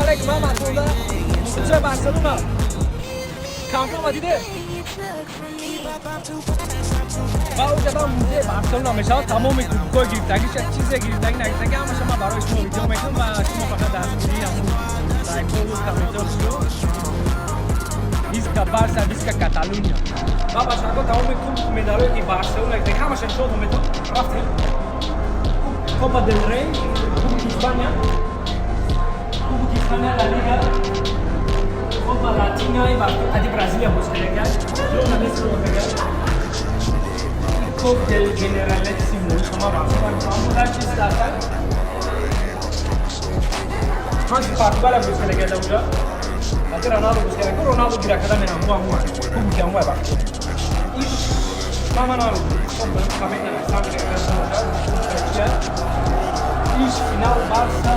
Алейкум ҳаматонда. Мухлисои Барселона. Камп Ноу диде? Ва оҷадан музеи Барселона мешавад. Тамоми кубкҳои гирифтагиша, чизе гирифтагӣ, нагирифтагӣ, ҳамаша ман барои шумо видео мекунам ва шумо фақат дастгирии ҳамун лайкҳову комментҳо шумо. Visca Barça, Visca Catalunya. Ва бачаҳо, тамоми кубку медалое ки Барселона гирифтагӣ, ҳамаша нишонтон метавон. Рафтем. Copa del Rey, Кубок Испания, Кубок Испания, La Liga, Copa Latina и ади Бразилия боз карда, Лионел Месси боз карда. Coupe del Generalissimo, шумо Барселона мефаҳмед, ҳар чиз даста. Ҳанчи Португалия боз карда уҷа. Ҳазир Роналдо боз карда, Роналдо гира карда мерам, мо ҳамон кубки ҳамон вақт. Иш ман коммент нависам, иш финал Барса.